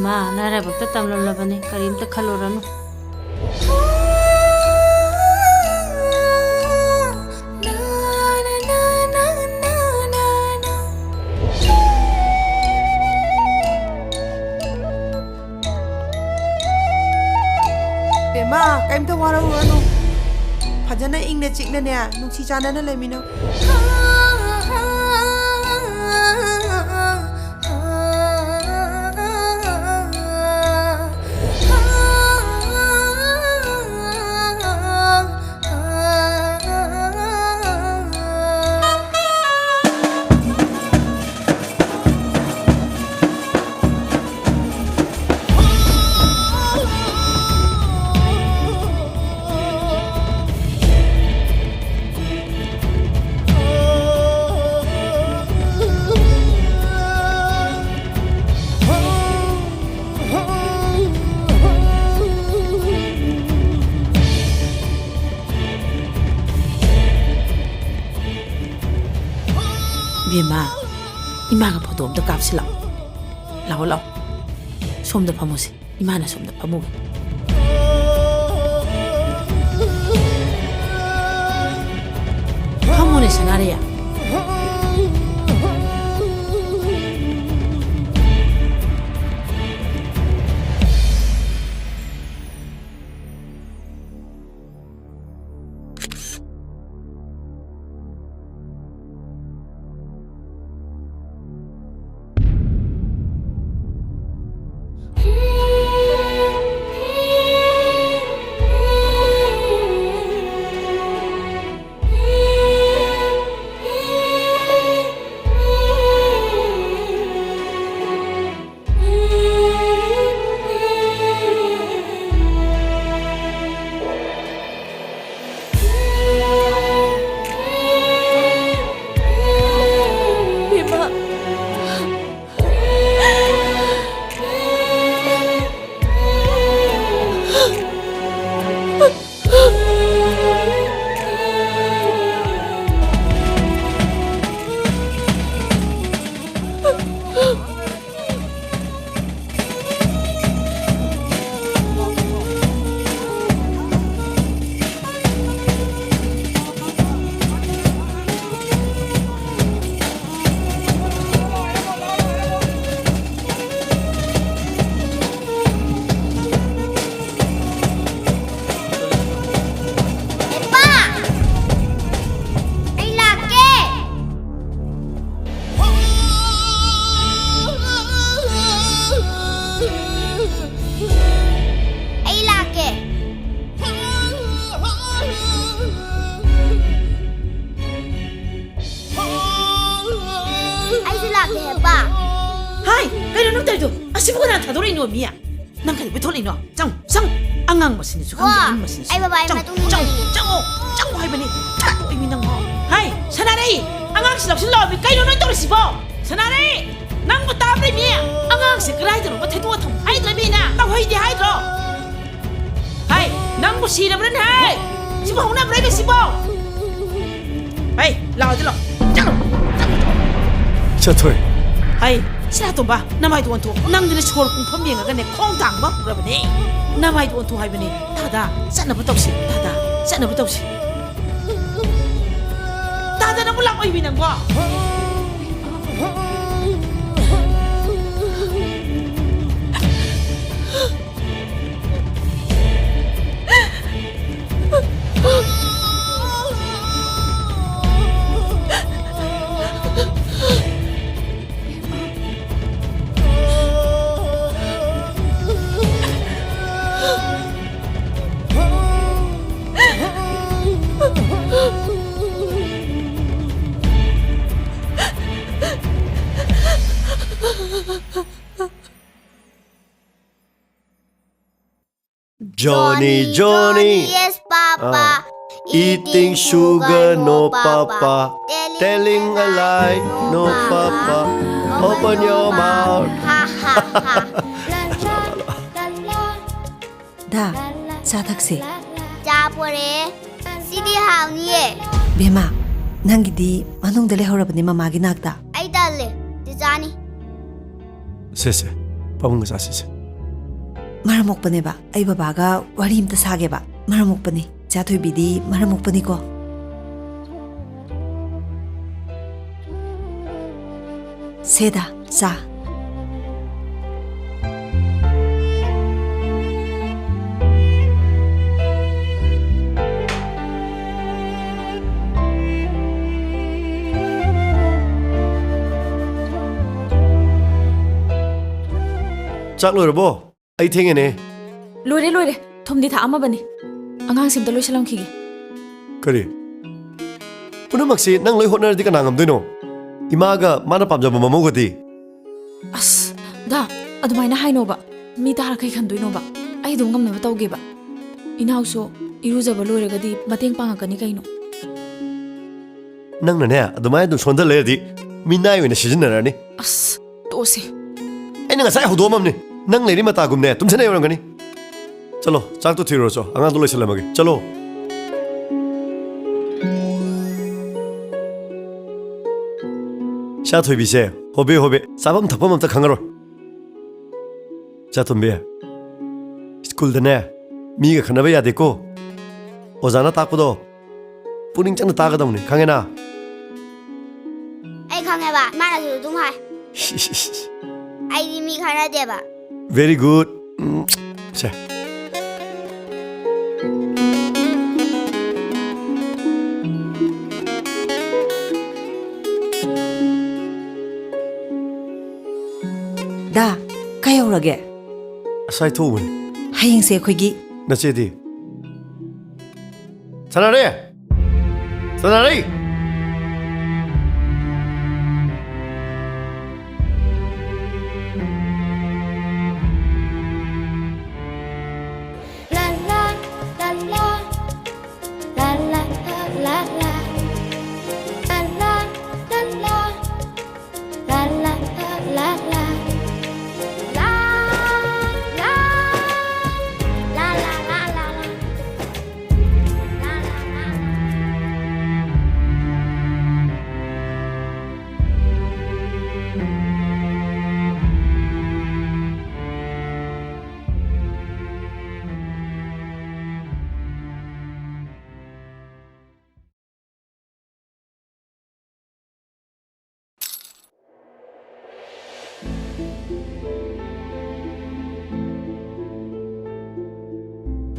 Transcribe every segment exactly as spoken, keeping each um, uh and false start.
ꯃꯥ ꯅꯔꯥꯏꯕꯛꯇ ꯇꯝꯂꯝꯂꯕꯅꯤ, ꯀꯔꯤꯝꯇ ꯈꯜꯂꯨꯔꯅꯨ꯫ ꯕꯦꯝꯃ, ꯀꯩꯝꯇ ꯋꯥꯔꯧꯔꯨꯔꯅꯨ꯫ ꯐꯖꯅ ꯏꯪꯅ ꯆꯤꯛꯅꯅꯦ, ꯅꯨꯡꯁꯤ ꯆꯥꯟꯅꯅ ꯂꯩꯃꯤꯟꯅꯧ꯫ ꯏꯕꯦꯝꯃ, ꯏꯃꯥꯒ ꯐꯣꯇꯣ ꯑꯝꯇ ꯀꯥꯞꯁꯤ ꯂꯥꯛꯑꯣ꯫ ꯂꯥꯛꯑꯣ, ꯂꯥꯛꯑꯣ꯫ ꯁꯣꯝꯗ ꯐꯝꯃꯨꯁꯦ꯫ ꯏꯃꯥꯅ ꯁꯣꯝꯗ ꯐꯝꯃꯨꯒꯦ꯫ ꯐꯝꯃꯨꯅꯦ, ꯁꯅꯥꯔꯩꯌꯥ꯫ ꯁꯤꯕꯨ ꯀꯅꯥ ꯊꯥꯗꯣꯔꯛꯏꯅꯣ, ꯃꯤ? ꯅꯪ ꯀꯩꯗꯧꯕꯩ ꯊꯣꯛꯂꯛꯏꯅꯣ? ꯆꯪꯉꯨ, ꯆꯪꯉꯨ꯫ ꯑꯉꯥꯡ ꯃꯁꯤꯅꯁꯨ ꯈꯪꯗꯦ, ꯋꯥ, ꯑꯍꯟ ꯃꯁꯤꯅꯁꯨ꯫ ꯑꯩ ꯕꯕꯥꯒꯤ ꯆꯪꯉꯨ, ꯃꯇꯨꯡ ꯆꯪꯉꯨ, ꯏꯟꯅꯔꯤꯌꯦ꯫ ꯆꯪꯉꯨ, ꯆꯪꯉꯨ ꯍꯥꯏꯕꯅꯤ꯫ ꯊꯠ, ꯏꯃꯤ ꯅꯪ꯫ ꯍꯥꯏ, ꯁꯅꯥꯔꯩ, ꯑꯉꯥꯡꯁꯤ ꯂꯧꯁꯤꯜꯂꯛꯑꯣꯃꯤ꯫ ꯀꯩꯅꯣ ꯅꯣꯏ ꯇꯧꯔꯤꯁꯤꯕꯣ? ꯁꯅꯥꯔꯩ, ꯅꯪꯕꯨ ꯇꯥꯕ꯭ꯔ, ꯏꯃꯤ? ꯑꯉꯥꯡꯁꯤ ꯀꯗꯥꯏꯗꯅꯣ ꯊꯩꯗꯣꯛꯑ ꯊꯝꯃꯨ ꯍꯥꯏꯗ꯭ꯔ, ꯃꯤꯅ? ꯇꯧꯍꯩꯗꯦ ꯍꯥꯏꯗ꯭ꯔꯣ? ꯍꯥꯏ, ꯅꯪꯕꯨ ꯁꯤꯔꯕ꯭ꯔꯅꯦ, ꯍꯥꯏ? ꯁꯤꯕꯨ ꯍꯧꯅꯕ꯭ꯔꯅꯦ ꯁꯤꯕꯣ? ꯍꯥꯏ, ꯂꯥꯛꯑꯣ, ꯂꯥꯛꯑꯣ꯫ ꯆꯠꯂꯣ, ꯆꯠꯂꯣ, ꯆꯠꯂꯣ꯫ ꯆꯠꯊꯣꯏ꯫ ꯍꯥꯏ, ꯁꯤꯂꯥꯇꯣꯝꯕ, ꯅꯃꯥꯏꯗꯣ ꯑꯣꯟꯊꯣꯛ꯫ ꯅꯪꯗꯨꯅ ꯁꯣꯔ ꯄꯨꯡꯐꯝ ꯌꯦꯡꯉꯒꯅꯦ ꯈꯣꯡ ꯊꯥꯡꯕ ꯍꯧꯔꯕꯅꯦ꯫ ꯅꯃꯥꯏꯗꯣ ꯑꯣꯟꯊꯣꯛ ꯍꯥꯏꯕꯅꯦ꯫ ꯇꯥꯗ, ꯆꯠꯅꯕ ꯇꯧꯁꯤ, ꯇꯥꯗ, ꯆꯠꯅꯕ ꯇꯧꯁꯤ꯫ ꯇꯥꯗ, ꯅꯪꯕꯨ ꯂꯥꯛꯑꯣꯏꯃꯤ ꯅꯪꯕꯣ꯫ Johnny, Johnny. Yes, Papa. Ah. Eating sugar, no, Papa. Telling a lie, no, Papa. Open your mouth. Ha, ha, ha. ꯗꯥ, ꯆꯥ ꯊꯛꯁꯦ꯫ ꯆꯥ ꯄꯣꯔꯛꯑꯦ꯫ ꯁꯤꯗꯤ ꯍꯥꯎꯅꯤꯌꯦ꯫ ꯕꯦꯝꯃ, ꯅꯪꯒꯤꯗꯤ ꯃꯅꯨꯡꯗ ꯂꯩꯍꯧꯔꯕꯅꯦ ꯃꯃꯥꯒꯤ ꯅꯥꯛꯇ꯫ ꯑꯩ ꯇꯜꯂꯦ꯫ ꯆꯦ ꯆꯥꯅꯤ꯫ ꯁꯦ, ꯁꯦ, ꯄꯥꯕꯨꯡꯒ ꯆꯥꯁꯤꯁꯦ꯫ ꯃꯔꯝ ꯃꯣꯛꯄꯅꯦꯕ, ꯑꯩ ꯕꯕꯥꯒ ꯋꯥꯔꯤ ꯑꯝꯇ ꯁꯥꯒꯦꯕ꯫ ꯃꯔꯝ ꯃꯣꯛꯄꯅꯤ, ꯏꯆꯥ ꯊꯣꯏꯕꯤꯗꯤ ꯃꯔꯝ ꯃꯣꯛꯄꯅꯤꯀꯣ꯫ ꯁꯦꯗ, ꯆꯥ꯫ ꯆꯥꯛ ꯂꯣꯏꯔꯕꯣ? ꯑꯩ ꯊꯦꯡꯉꯦꯅꯦ꯫ ꯂꯣꯏꯔꯦ, ꯂꯣꯏꯔꯦ꯫ ꯊꯨꯝꯗꯤ ꯊꯥꯛꯑꯝꯃꯕꯅꯤ꯫ ꯑꯉꯥꯡꯁꯤ ꯑꯝꯇ ꯂꯣꯏꯁꯤꯜꯂꯝꯈꯤꯒꯦ꯫ ꯀꯔꯤ? ꯄꯨꯝꯅꯃꯛꯁꯤ ꯅꯪ ꯂꯣꯏ ꯍꯣꯠꯅꯔꯗꯤ ꯀꯅꯥ ꯉꯝꯗꯣꯏꯅꯣ? ꯏꯃꯥꯒ ꯃꯥꯅ ꯄꯥꯝꯖꯕ ꯃꯃꯧꯒꯗꯤ? ꯑꯁ, ꯗꯥ, ꯑꯗꯨꯃꯥꯏꯅ ꯍꯥꯏꯅꯣꯕ꯫ ꯃꯤ ꯇꯥꯔ ꯀꯩ ꯈꯟꯗꯣꯏꯅꯣꯕ? ꯑꯩ ꯑꯗꯨꯝ ꯉꯝꯅꯕ ꯇꯧꯒꯦꯕ꯫ ꯏꯅꯥꯎꯁꯨ ꯏꯔꯨꯖꯕ ꯂꯣꯏꯔꯒꯗꯤ ꯃꯇꯦꯡ ꯄꯥꯡꯉꯛꯀꯅꯤ ꯀꯩꯅꯣ꯫ ꯅꯪꯅꯅꯦ, ꯑꯗꯨꯃꯥꯏꯅ ꯑꯗꯨꯝ ꯁꯣꯟꯗ ꯂꯩꯔꯗꯤ ꯃꯤꯅꯥꯏ ꯑꯣꯏꯅ ꯁꯤꯖꯤꯟꯅꯔꯅꯤ꯫ ꯑꯁ, ꯇꯣꯛꯑꯁꯦ꯫ ꯑꯩꯅ ꯉꯁꯥꯏ ꯍꯧꯗꯣꯛꯑꯝꯃꯕꯅꯤ꯫ ꯅꯪ ꯂꯩꯔꯤ ꯃꯇꯥꯒꯨꯝꯅꯦ ꯇꯨꯝꯁꯟꯅ ꯌꯧꯔꯝꯒꯅꯤ꯫ ꯆꯠꯂꯣ, ꯆꯥꯛꯇꯣ ꯊꯤꯔꯨꯔꯣ ꯆꯣ, ꯑꯉꯥꯡꯗꯣ ꯂꯣꯏꯁꯜꯂꯝꯃꯒꯦ꯫ ꯆꯠꯂꯣ꯫ ꯏꯆꯥ ꯊꯣꯏꯕꯤꯁꯦ ꯍꯣꯕꯦ ꯍꯣꯕꯦ, ꯆꯥꯐꯝ ꯊꯛꯐꯝ ꯑꯝꯇ ꯈꯪꯉꯔꯣꯏ꯫ ꯏꯆꯥ ꯇꯣꯝꯕꯤ, ꯁ꯭ꯀꯨꯜꯗꯅꯦ ꯃꯤꯒ ꯈꯠꯅꯕ ꯌꯥꯗꯦꯀꯣ꯫ ꯑꯣꯖꯥꯅ ꯇꯥꯛꯄꯗꯣ ꯄꯨꯛꯅꯤꯡ ꯆꯪꯅ ꯇꯥꯒꯗꯕꯅꯤ, ꯈꯪꯉꯦꯅ? ꯑꯩ ꯈꯪꯉꯦꯕ, ꯃꯥꯅꯁꯨ ꯑꯗꯨꯝ ꯍꯥꯏ꯫ ꯑꯩꯗꯤ ꯃꯤ ꯈꯠꯅꯗꯦꯕ꯫ Very good. ꯎꯝ, ꯁꯦ꯫ ꯗꯥ, ꯀꯥꯏ ꯌꯧꯔꯒꯦ? ꯑꯁꯥꯏ ꯊꯣꯛꯎꯕꯅꯤ꯫ ꯍꯌꯦꯡꯁꯦ ꯑꯩꯈꯣꯏꯒꯤ ꯅꯆꯦꯗꯤ? ꯁꯅꯥꯔꯩ! ꯁꯅꯥꯔꯩ!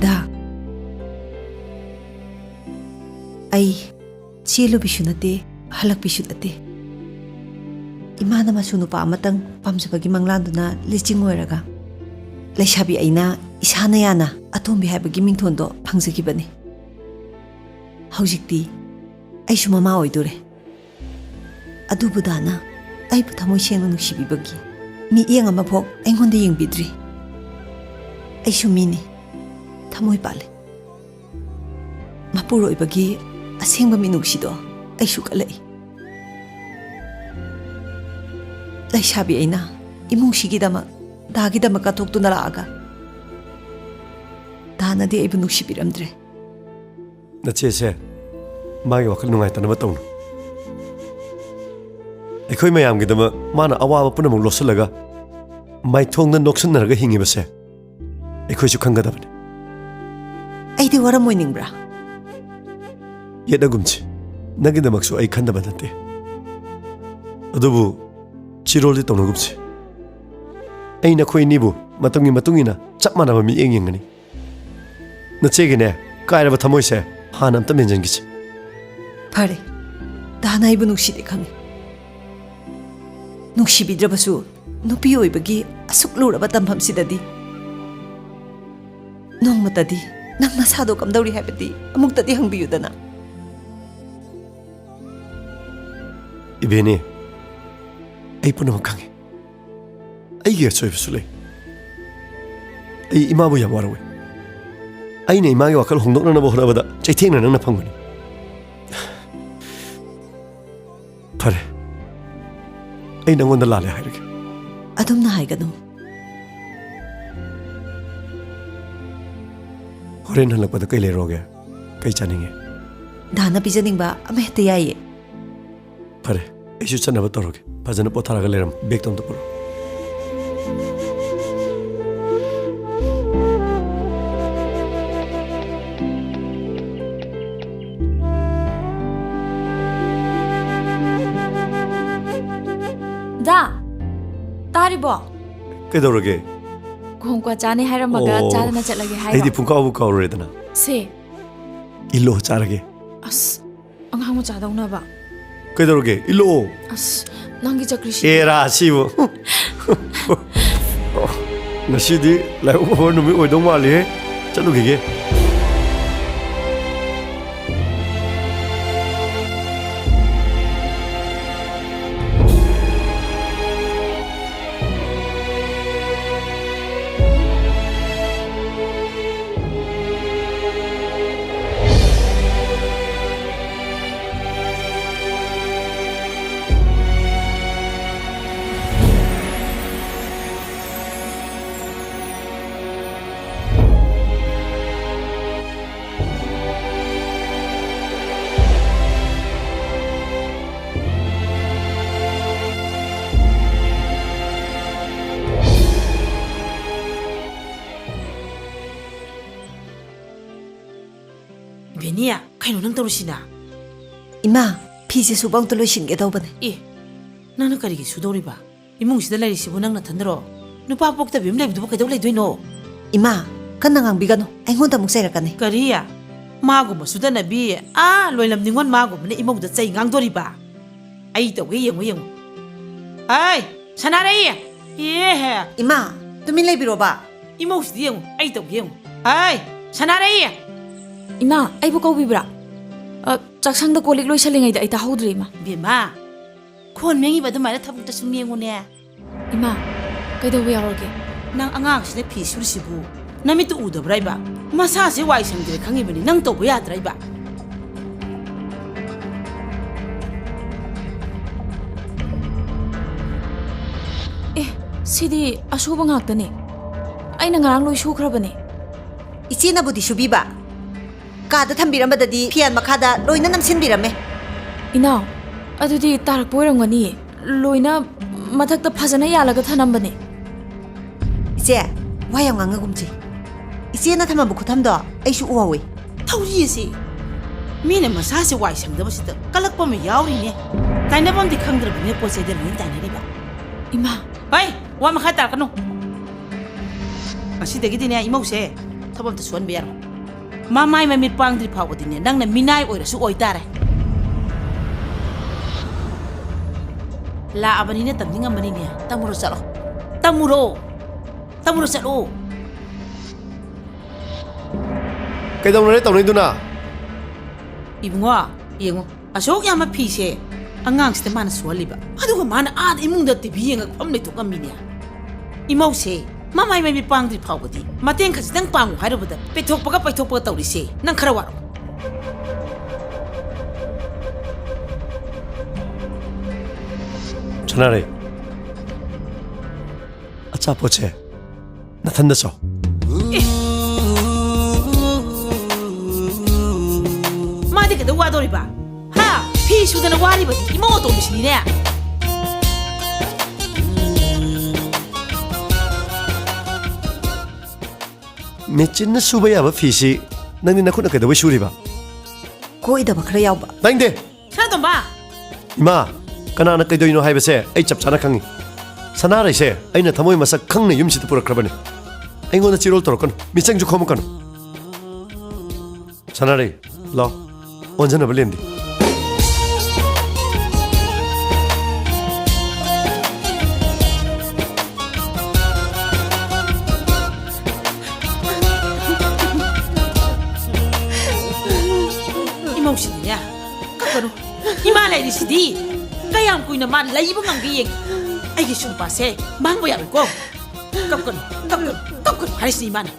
ꯗꯥ, ꯑꯩ ꯆꯦꯜꯂꯨꯕꯤꯁꯨ ꯅꯠꯇꯦ, ꯍꯜꯂꯛꯄꯤꯁꯨ ꯅꯠꯇꯦ꯫ ꯏꯃꯥꯅ ꯃꯁꯨ ꯅꯨꯄꯥ ꯑꯃꯇꯪ ꯄꯥꯝꯖꯕꯒꯤ ꯃꯪꯂꯥꯟꯗꯨꯅ ꯂꯤꯆꯤꯡ ꯑꯣꯏꯔꯒ, ꯂꯩꯁꯥꯕꯤ ꯑꯩꯅ ꯏꯁꯥꯅ ꯌꯥꯅ ꯑꯇꯣꯝꯕꯤ ꯍꯥꯏꯕꯒꯤ ꯃꯤꯡꯊꯣꯟꯗꯣ ꯐꯪꯖꯈꯤꯕꯅꯤ꯫ ꯍꯧꯖꯤꯛꯇꯤ ꯑꯩꯁꯨ ꯃꯃꯥ ꯑꯣꯏꯗꯣꯔꯦ꯫ ꯑꯗꯨꯕꯨ ꯗꯥꯅ ꯑꯩꯕꯨ ꯊꯃꯣꯏ ꯁꯦꯡꯅ ꯅꯨꯡꯁꯤꯕꯤꯕꯒꯤ ꯃꯤꯠꯌꯦꯡ ꯑꯃꯐꯥꯎ ꯑꯩꯉꯣꯟꯗ ꯌꯦꯡꯕꯤꯗ꯭ꯔꯤ꯫ ꯑꯩꯁꯨ ꯃꯤꯅꯤ, ꯊꯃꯣꯏ ꯄꯥꯜꯂꯤ꯫ ꯃꯄꯨꯔꯣꯏꯕꯒꯤ ꯑꯁꯦꯡꯕ ꯃꯤꯅꯨꯡꯁꯤꯗꯣ ꯑꯩꯁꯨ ꯀꯜꯂꯛꯏ꯫ ꯂꯩꯁꯥꯕꯤ ꯑꯩꯅ ꯏꯃꯨꯡꯁꯤꯒꯤꯗꯃꯛ, ꯗꯥꯒꯤꯗꯃꯛ ꯀꯠꯊꯣꯛꯇꯨꯅ ꯂꯥꯛꯑꯒ ꯗꯥꯅꯗꯤ ꯑꯩꯕꯨ ꯅꯨꯡꯁꯤꯕꯤꯔꯝꯗ꯭ꯔꯦ꯫ ꯅꯆꯦꯁꯦ ꯃꯥꯒꯤ ꯋꯥꯈꯜ ꯅꯨꯡꯉꯥꯏꯇꯅꯕ ꯇꯧꯅꯨ꯫ ꯑꯩꯈꯣꯏ ꯃꯌꯥꯝꯒꯤꯗꯃꯛ ꯃꯥꯅ ꯑꯋꯥꯕ ꯄꯨꯝꯅꯃꯛ ꯂꯣꯠꯁꯤꯜꯂꯒ ꯃꯥꯏꯊꯣꯡꯗ ꯅꯣꯛꯁꯤꯟꯅꯔꯒ ꯍꯤꯡꯉꯤꯕꯁꯦ ꯑꯩꯈꯣꯏꯁꯨ ꯈꯪꯒꯗꯕꯅꯤ꯫ ꯑꯩꯗꯤ ꯋꯥꯔꯝꯃꯣꯏ ꯅꯤꯡꯕ꯭ꯔꯥ? ꯌꯦꯠꯅꯒꯨꯝꯁꯤ꯫ ꯅꯪꯒꯤꯗꯃꯛꯁꯨ ꯑꯩ ꯈꯟꯗꯕ ꯅꯠꯇꯦ꯫ ꯑꯗꯨꯕꯨ ꯆꯤꯔꯣꯜꯗꯤ ꯇꯧꯅꯒꯨꯝꯁꯤ꯫ ꯑꯩ ꯅꯈꯣꯏ ꯑꯅꯤꯕꯨ ꯃꯇꯝꯒꯤ ꯃꯇꯨꯡ ꯏꯟꯅ ꯆꯞ ꯃꯥꯟꯅꯕ ꯃꯤꯠꯌꯦꯡ ꯌꯦꯡꯒꯅꯤ꯫ ꯅꯆꯦꯒꯤꯅꯦ, ꯀꯥꯏꯔꯕ ꯊꯃꯣꯏꯁꯦ ꯍꯥꯟꯅ ꯑꯝꯇ ꯃꯦꯟꯁꯤꯟꯈꯤꯁꯤ꯫ ꯐꯔꯦ, ꯗꯥꯅ ꯑꯩꯕꯨ ꯅꯨꯡꯁꯤꯗꯦ ꯈꯪꯉꯤ꯫ ꯅꯨꯡꯁꯤꯕꯤꯗ꯭ꯔꯕꯁꯨ ꯅꯨꯄꯤ ꯑꯣꯏꯕꯒꯤ ꯑꯁꯨꯛ ꯂꯨꯔꯕ ꯇꯝꯐꯝꯁꯤꯗꯗꯤ ꯅꯣꯡꯃꯇꯗꯤ ꯅꯪ ꯅꯁꯥꯗꯣ ꯀꯝꯗꯧꯔꯤ ꯍꯥꯏꯕꯗꯤ ꯑꯃꯨꯛꯇꯗꯤ ꯍꯪꯕꯤꯌꯨꯗꯅ꯫ ꯏꯕꯦꯅꯦ, ꯑꯩ ꯄꯨꯝꯅꯃꯛ ꯈꯪꯉꯤ꯫ ꯑꯩꯒꯤ ꯑꯁꯣꯏꯕꯁꯨ ꯂꯩ꯫ ꯑꯩ ꯏꯃꯥꯕꯨ ꯌꯥꯝ ꯋꯥꯔꯧꯏ꯫ ꯑꯩꯅ ꯏꯃꯥꯒꯤ ꯋꯥꯈꯜ ꯍꯣꯡꯗꯣꯛꯅꯅꯕ ꯍꯣꯠꯅꯕꯗ ꯆꯩꯊꯦꯡꯅ ꯅꯪꯅ ꯐꯪꯕꯅꯤ꯫ ꯐꯔꯦ, ꯑꯩ ꯅꯪꯉꯣꯟꯗ ꯂꯥꯜꯂꯦ ꯍꯥꯏꯔꯒꯦ꯫ ꯑꯗꯨꯝꯅ ꯍꯥꯏꯒꯅꯨ꯫ ꯍꯣꯔꯦꯟ ꯍꯜꯂꯛꯄꯗ ꯀꯩ ꯂꯩꯔꯛꯑꯣꯒꯦ? ꯀꯩ ꯆꯥꯅꯤꯡꯉꯤ? ꯗꯥꯅ ꯄꯤꯖꯅꯤꯡꯕ ꯑꯃꯍꯦꯛꯇ ꯌꯥꯏꯌꯦ꯫ ꯐꯔꯦ, ꯑꯩꯁꯨ ꯆꯠꯅꯕ ꯇꯧꯔꯒꯦ꯫ ꯐꯖꯅ ꯄꯣꯊꯥꯔꯒ ꯂꯩꯔꯝꯃꯨ꯫ ꯕꯦꯒꯇꯣ ꯑꯝꯇ ꯄꯨꯔꯛꯑꯣ꯫ ꯗꯥ, ꯇꯥꯔꯤꯕꯣ? ꯀꯩꯗꯧꯔꯒꯦ? ꯀꯣꯡꯀ꯭ꯋꯥ ꯆꯥꯅꯤ ꯍꯥꯏꯔꯝꯃꯒ ꯑꯣ, ꯆꯥꯗꯅ ꯆꯠꯂꯒꯦ ꯍꯥꯏꯔꯣ? ꯑꯩꯗꯤ ꯄꯨꯡꯀꯥꯎꯕꯨ ꯀꯥꯎꯔꯨꯔꯦꯗꯅ꯫ ꯁꯦ꯫ ꯏꯜꯂꯣ, ꯆꯥꯔꯒꯦ꯫ ꯑꯁ, ꯑꯉꯥꯡ ꯃꯆꯥꯗꯧꯅꯕ꯫ ꯀꯩꯗꯧꯔꯒꯦ? ꯏꯜꯂꯛꯑꯣ꯫ ꯑꯁ, ꯅꯪꯒꯤ ꯆꯀ꯭ꯔꯤꯁꯤ꯫ ꯑꯦꯔꯥ, ꯁꯤꯕꯨ꯫ ꯉꯁꯤꯗꯤ ꯂꯥꯏꯕꯛ ꯐꯕ ꯅꯨꯃꯤꯠ ꯑꯣꯏꯗꯧ ꯃꯥꯜꯂꯤꯍꯦ꯫ ꯆꯠꯂꯨꯈꯤꯒꯦ꯫ ꯅꯤꯌꯥ, ꯀꯩꯅꯣ ꯅꯪ ꯇꯧꯔꯤꯁꯤꯅ? ꯏꯃꯥ, ꯐꯤꯁꯦ ꯁꯨꯕ ꯑꯝꯇ ꯂꯣꯏꯁꯤꯟꯒꯦ ꯇꯧꯕꯅꯦ꯫ ꯑꯦ, ꯅꯪꯅ ꯀꯔꯤꯒꯤ ꯁꯨꯗꯧꯔꯤꯕ? ꯏꯃꯨꯡꯁꯤꯗ ꯂꯩꯔꯤꯁꯤꯕꯨ ꯅꯪ ꯅꯊꯟꯗꯔꯣ? ꯅꯨꯄꯥ ꯄꯣꯛꯇꯕꯤ ꯑꯃ ꯂꯩꯕꯗꯨꯕꯨ ꯀꯩꯗꯧ ꯂꯩꯗꯣꯏꯅꯣ? ꯏꯃꯥ, ꯀꯟꯅ ꯉꯥꯡꯕꯤꯒꯅꯨ, ꯑꯩꯉꯣꯟꯗ ꯑꯃꯨꯛ ꯆꯩꯔꯛꯀꯅꯤ꯫ ꯀꯔꯤ? ꯃꯥꯒꯨꯝꯕ ꯁꯨꯗꯅꯕꯤ, ꯑꯥ, ꯂꯣꯏꯂꯝ ꯅꯤꯉꯣꯜ ꯃꯥꯒꯨꯝꯕꯅ ꯏꯃꯧꯗ ꯆꯩ ꯉꯥꯡꯗꯣꯔꯤꯕ? ꯑꯩ ꯇꯧꯒꯦ, ꯌꯦꯡꯉꯨ, ꯌꯦꯡꯉꯨ꯫ ꯍꯥꯏ, ꯁꯅꯥꯔꯩ! ꯑꯦꯍꯦ! ꯏꯃꯥ, ꯇꯨꯃꯤꯟ ꯂꯩꯕꯤꯔꯣꯕ꯫ ꯏꯃꯧꯁꯤꯗꯤ ꯌꯦꯡꯉꯨ, ꯑꯩ ꯇꯧꯒꯦ, ꯌꯦꯡꯉꯨ꯫ ꯍꯥꯏ, ꯁꯅꯥꯔꯩ! ꯏꯃꯥ, ꯑꯩꯕꯨ ꯀꯧꯕꯤꯕ꯭ꯔꯥ? ꯑ, ꯆꯥꯛꯁꯪꯗ ꯀꯣꯜ ꯂꯤꯛ ꯂꯣꯏꯁꯜꯂꯤꯉꯩꯗ ꯑꯩ ꯇꯥꯍꯧꯗ꯭ꯔꯦ, ꯏꯃꯥ꯫ ꯕꯦꯝꯃ, ꯈꯣꯟ ꯃꯦꯡꯉꯤꯕ ꯑꯗꯨꯃꯥꯏꯅ ꯊꯕꯛꯇ ꯁꯨꯝ ꯌꯦꯡꯉꯨꯅꯦ꯫ ꯏꯃꯥ, ꯀꯩꯗꯧꯕ ꯌꯥꯎꯔꯒꯦ? ꯅꯪ ꯑꯉꯥꯡꯁꯤꯅ ꯐꯤ ꯁꯨꯔꯤꯁꯤꯕꯨ ꯅꯃꯤꯠꯇꯨ ꯎꯗꯕ꯭ꯔꯥ ꯏꯕ? ꯃꯁꯥꯁꯦ ꯋꯥꯏ ꯁꯪꯗ꯭ꯔꯦ ꯈꯪꯉꯤꯕꯅꯤ, ꯅꯪ ꯇꯧꯕ ꯌꯥꯗ꯭ꯔꯥ ꯏꯕ? ꯑꯦ, ꯁꯤꯗꯤ ꯑꯁꯨꯕ ꯉꯥꯛꯇꯅꯦ꯫ ꯑꯩꯅ ꯉꯔꯥꯡ ꯂꯣꯏ ꯁꯨꯈ꯭ꯔꯕꯅꯦ꯫ ꯏꯆꯦꯅꯕꯨꯗꯤ ꯁꯨꯕꯤꯕ, ꯀꯥꯗ ꯊꯝꯕꯤꯔꯝꯕꯗꯗꯤ ꯐꯤꯌꯥꯟ ꯃꯈꯥꯗ ꯂꯣꯏꯅ ꯅꯝꯁꯤꯟꯕꯤꯔꯝꯃꯦ꯫ ꯏꯅꯥꯎ, ꯑꯗꯨꯗꯤ ꯇꯥꯔꯛꯄ ꯑꯣꯏꯔꯝꯒꯅꯤꯌꯦ꯫ ꯂꯣꯏꯅ ꯃꯊꯛꯇ ꯐꯖꯅ ꯌꯥꯜꯂꯒ ꯊꯅꯝꯕꯅꯦ꯫ ꯏꯆꯦ, ꯋꯥ ꯌꯥꯝ ꯉꯥꯡꯉꯒꯨꯝꯁꯤ꯫ ꯏꯆꯦꯅ ꯊꯝꯃꯝꯕ ꯈꯨꯊꯝꯗꯣ ꯑꯩꯁꯨ ꯎꯍꯧꯋꯤ꯫ ꯊꯧꯔꯤ ꯑꯁꯤ! ꯃꯤꯅ ꯃꯁꯥꯁꯦ ꯋꯥꯏ ꯁꯪꯗꯕꯁꯤꯗ ꯀꯜꯂꯛꯄ ꯑꯃ ꯌꯥꯎꯔꯤꯅꯦ꯫ ꯇꯥꯏꯅꯐꯝꯗꯤ ꯈꯪꯗ꯭ꯔꯕꯅꯤꯅ ꯄꯣꯠ ꯆꯩꯗ ꯂꯣꯏ ꯇꯥꯏꯅꯔꯤꯕ꯫ ꯏꯃꯥ! ꯍꯩ! ꯋꯥ ꯃꯈꯥ ꯇꯥꯔꯛꯀꯅꯨ꯫ ꯉꯁꯤꯗꯒꯤꯗꯤꯅꯦ ꯏꯃꯧꯁꯦ ꯊꯕꯛ ꯑꯝꯇ ꯁꯨꯍꯟꯕ ꯌꯥꯔꯣꯏ꯫ ꯃꯃꯥꯏ ꯃꯃꯤꯠ ꯄꯥꯡꯗ꯭ꯔꯤ ꯐꯥꯎꯕꯗꯤꯅꯦ ꯅꯪꯅ ꯃꯤꯅꯥꯏ ꯑꯣꯏꯔꯁꯨ ꯑꯣꯏꯇꯥꯔꯦ꯫ ꯂꯥꯛꯑꯕꯅꯤꯅ ꯇꯝꯅꯤꯡꯉꯝꯕꯅꯤꯅꯦ꯫ ꯇꯝꯃꯨꯔꯣ ꯆꯠꯂꯣ꯫ ꯇꯝꯃꯨꯔꯣ꯫ ꯇꯝꯃꯨꯔꯣ ꯆꯠꯂꯣ꯫ ꯀꯩꯗꯧꯅꯔꯦ ꯇꯧꯅꯩꯗꯨꯅ? ꯏꯕꯨꯡꯉꯣ, ꯌꯦꯡꯉꯣ, ꯑꯁꯨꯛ ꯌꯥꯝꯕ ꯐꯤꯁꯦ ꯑꯉꯥꯡꯁꯤꯗ ꯃꯥꯅ ꯁꯨꯍꯜꯂꯤꯕ, ꯑꯗꯨꯒ ꯃꯥꯅ ꯑꯥꯗ ꯏꯃꯨꯡꯗ ꯇꯤꯚꯤ ꯌꯦꯡꯉꯒ ꯐꯝ ꯂꯩꯊꯣꯛ ꯉꯝꯃꯤꯅꯦ꯫ ꯏꯃꯧꯁꯦ ꯃꯃꯥꯏ ꯃꯃꯤꯠ ꯄꯥꯡꯗ꯭ꯔꯤ ꯐꯥꯎꯕꯗꯤ ꯃꯇꯦꯡ ꯈꯖꯤꯛꯇꯪ ꯄꯥꯡꯉꯨ ꯍꯥꯏꯔꯨꯕꯗ ꯄꯩꯊꯣꯛꯄꯒ ꯄꯩꯊꯣꯛꯄꯒ ꯇꯧꯔꯤꯁꯦ꯫ ꯅꯪ ꯈꯔ ꯋꯥꯔꯣ꯫ ꯁꯅꯥꯔꯩ, ꯑꯆꯥꯄꯣꯠꯁꯦ ꯅꯊꯟꯗ ꯆꯥꯎ꯫ ꯃꯥꯗꯤ ꯀꯩꯗꯧ ꯋꯥꯗꯧꯔꯤꯕ? ꯍꯥ? ꯐꯤ ꯁꯨꯗꯅ ꯋꯥꯔꯤꯕꯗꯤ ꯏꯃꯧ ꯑꯇꯣꯝꯕꯤꯁꯤꯅꯤꯅꯦ꯫ ꯃꯦꯆꯤꯟꯅ ꯁꯨꯕ ꯌꯥꯕ ꯐꯤꯁꯤ ꯅꯪꯗꯤ ꯅꯈꯨꯠꯅ ꯀꯩꯗꯧꯕꯩ ꯁꯨꯔꯤꯕ? ꯀꯣꯏꯗꯕ ꯈꯔ ꯌꯥꯎꯕ꯫ ꯇꯥꯏꯅꯤꯡꯗꯦ꯫ ꯁꯅꯥꯇꯣꯝꯕ꯫ ꯏꯃꯥ, ꯀꯅꯥꯅ ꯀꯩꯗꯧꯔꯤꯅꯣ ꯍꯥꯏꯕꯁꯦ ꯑꯩ ꯆꯞ ꯆꯥꯅ ꯈꯪꯉꯤ꯫ ꯁꯅꯥꯔꯩꯁꯦ ꯑꯩꯅ ꯊꯃꯣꯏ ꯃꯁꯛ ꯈꯪꯅ ꯌꯨꯝꯁꯤꯗ ꯄꯨꯔꯛꯈ꯭ꯔꯕꯅꯤ꯫ ꯑꯩꯉꯣꯟꯗ ꯆꯤꯔꯣꯜ ꯇꯧꯔꯛꯀꯅꯨ, ꯃꯤꯆꯪꯁꯨ ꯈꯣꯝꯃꯛꯀꯅꯨ꯫ ꯁꯅꯥꯔꯩ, ꯂꯥꯎ, ꯑꯣꯟꯖꯅꯕ ꯂꯦꯟꯗꯦ꯫ ꯏꯃꯧꯁꯤꯗꯤꯅꯦ, ꯀꯞꯀꯅꯨ꯫ ꯏꯃꯥ ꯂꯩꯔꯤꯁꯤꯗꯤ꯫ ꯀꯌꯥꯝ ꯀꯨꯏꯅ ꯃꯥ ꯂꯩꯕ ꯉꯝꯒꯦ ꯌꯦꯡꯒꯦ꯫ ꯑꯩꯒꯤ ꯁꯨꯝꯄꯥꯁꯦ ꯃꯥꯡꯕ ꯌꯥꯔꯣꯏꯀꯣ꯫ ꯀꯞꯀꯅꯨ, ꯀꯞꯀꯅꯨ, ꯀꯞꯀꯅꯨ ꯍꯥꯏꯔꯤꯁꯤꯅꯤ ꯏꯃꯥꯅ꯫